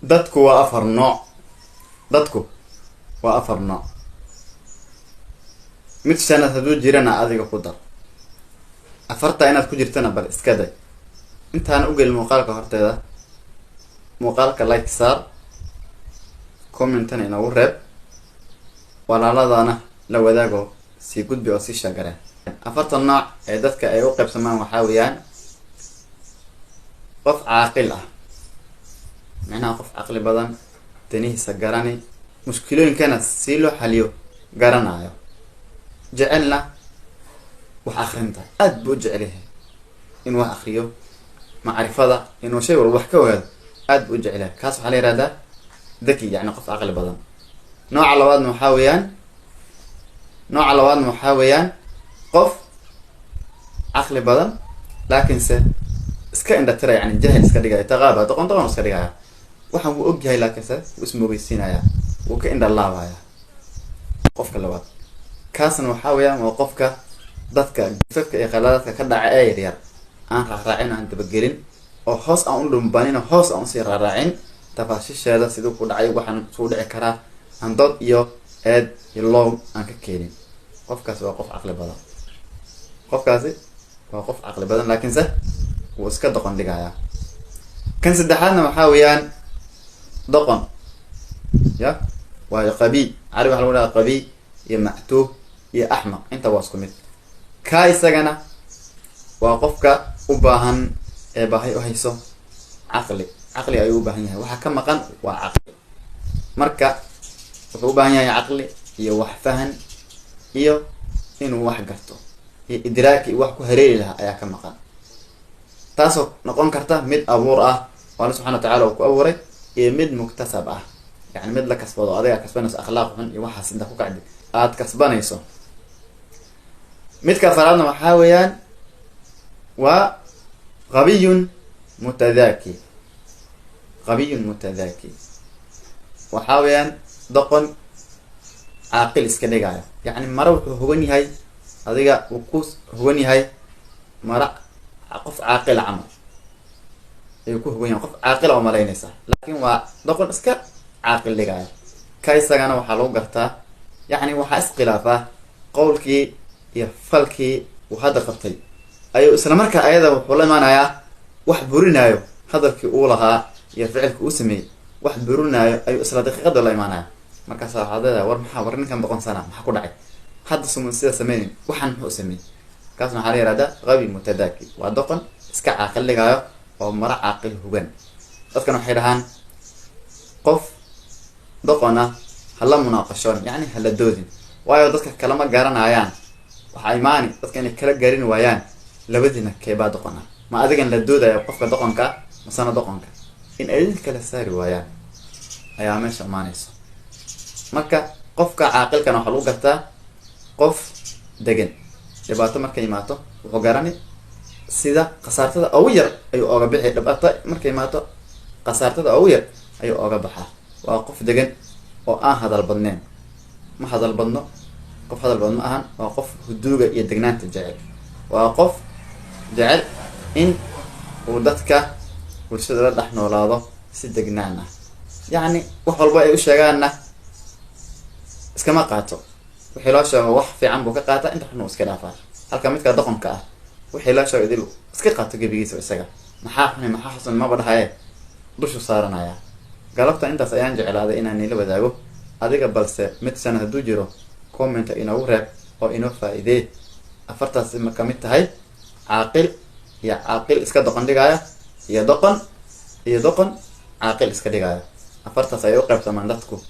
Dadku waa afar nooc. Dadku waa afar nooc. Mid shanaad hadduu jirana adiga ku dar. Afartaa inaad ku jirtana bal iska day. Intaana u gelin muuqaalka horteeda, muuqaalka like saar, commentana inoogu reeb, walaaladana la wadaago, sii gudbi oo sii share garee. Afartan nooc ee dadka ay u qaybsamaan waxaa weeyaan: qof caaqil ah, micnaha qof caqli badan, danihiisa garani, mushkilooyinkana si loo xaliyo garanayo, jecelna wax akrinta, aad buu u jecel yahay inuu wax akriyo, macrifada, inuu shay walba wax ka ogaado aad buu u jecel yahay. Kaas waxaa la yihahdaa daki, yani qof caqli badan. Nooca labaadna waxaa weeyaan qof caqli badan laakiinse iska indhatira, yani jahil iska dhigaya, taqaaba, doqon doqon iska dhigaya. Waxaan wuu og yahay laakiinse wuu ismoogeysiinaya, wuu ka indhalaabaya. Qofka labaad kaasna waxaa weeyaan waa qofka dadka gafafka iyo qaladaadka ka dhaca ee yaryar aan raacraacin, aan dabagelin oo hoos aan u dhumbanin oo hoos aan usii raaraacin tafaashisheeda, siduu ku dhacay, waxaan suu dhici karaa, aan dood iyo eed iyo low aan ka keenin. Qofkaasi waa qof caqli badan. Qofkaasi waa qof caqli badan laakiinse wuu iska doqon dhigayaa. Kan saddexaadna waxaa weeyaan doqon ya waayo qabiy. Carabi waxa lagu dhaha qabiy iyo mactuuh iyo axmaq, inta waa isku mid. Kaa isagana waa qofka u baahan ee baahay u hayso caqli. Caqli ayuu u baahan yahay, waxaa ka maqan waa caqli. Marka wuxuu u baahan yahay caqli iyo wax fahan iyo inuu wax garto iyo idraaki, wax ku hareeri lahaa ayaa ka maqan, taasoo noqon karta mid abuur ah oo Alla subxana wa tacala uu ku abuuray iyo mid muktasab ah, yani mid la kasbado, adigaa kasbanayso akhlaaq xun iyo waxaas inta ku kacdi aada kasbanayso. Midka afaraadna waxaa weeyaan waa qabiyun mutadaki. Qabiyun mutadaki waxaa weeyaan doqon caaqil iska dhigayo, yacni mare wuxuu hogan yahay, adiga uu ku hogan yahay mara qof caaqila camal ayuu ku hogan yahay, qof caaqila oo malaynaysa, laakin waa doqon iska caaqil dhigayo. Ka isagana waxaa lagu gartaa, yacni waxaa iskhilaafaa qowlkii iyo falkii uu hadda qabtay ayuu isla markaa ayada wuxuu la imaanayaa wax burinaayo hadalkii uu lahaa iyo ficilkii uu sameeyey, wax burinaayo ayuu isla daqiiqada la imaanaya. Markaasa waxaad leedahay, "War maxaa? War ninkan doqon sana, maxaa ku dhacay? Hadda suma sida sameynin, waxaan muxuu sameeyey?" Kaasna waxaa la yihahdaa qabi mutadaki, waa doqon iska caaqil dhigaayo oo mara caaqil hugan. Dadkan waxay dhahaan, "Qof doqon ah hala munaaqashoon, yacni hala doodin," waayo dadka kalama garanayaan. Waxaa imaani dadka inay kala garin waayaan labadiina keebaa doqon ah, ma adigan la doodaya qofka doqonka ah masana doqonka, in ay idin kala saari waayaan ayaa meesha imaanayso. Marka qofka caaqilkana waxaa lagu gartaa qof degan. Dhibaato markay imaato wuxuu garani sida khasaartada ugu yar ayuu ooga bixi. Dhibaato markay imaato khasaartada ugu yar ayuu ooga baxaa. Waa qof degan oo aan hadal badneyn, ma hadal badno, qof hadal badan ma ahan. Waa qof huduuga iyo degnaanta jecel. Waa qof jecel in uu dadka bulshada la dhex noolaado si degnaan ah, yacni wax walba ay u sheegaanna iskama qaato. Wixii loo sheego wax fiican buu ka qaataa, inta xun uu iska dhaafaa. Halka midka doqonka ah wixii loo sheego idil iska qaato gebigiisa, isaga maxaa xuni, maxaa xusun maba dhahaye, dushu saaranaya. Galabta intaas ayaan jeclaaday inaan niila wadaago. Adiga balse mid sana hadduu jiro, commenta inoogu reeb oo inoo faa-iidee. Afartaasi ma kamid tahay: caaqil iyo caaqil iska doqon dhigaya iyo doqon iyo doqon caaqil iska dhigaya? Afartaas ayay u qaybsamaan dadku.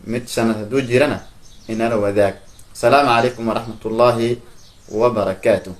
Mid shanaad hadduu jirana inala wadaag. Asalaamu calaykum waraxmat ullaahi wabarakaatu.